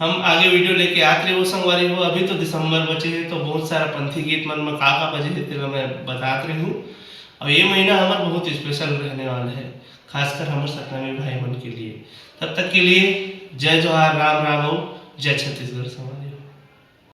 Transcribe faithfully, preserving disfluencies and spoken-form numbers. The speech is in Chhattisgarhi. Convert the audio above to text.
हम आगे वीडियो लेके आत रहे हो संगवारी हो। अभी तो दिसंबर बचे हे, तो बहुत सारा पंथी गीत मन में का का बजे हे, तेला मैं बतात रही हूँ। और ये महीना हमार बहुत स्पेशल रहने वाला है, खासकर हमारे सतनामी भाई मन के लिए। तब तक के लिए जय जोहार, राम राम और जय छत्तीसगढ़ संगवारी।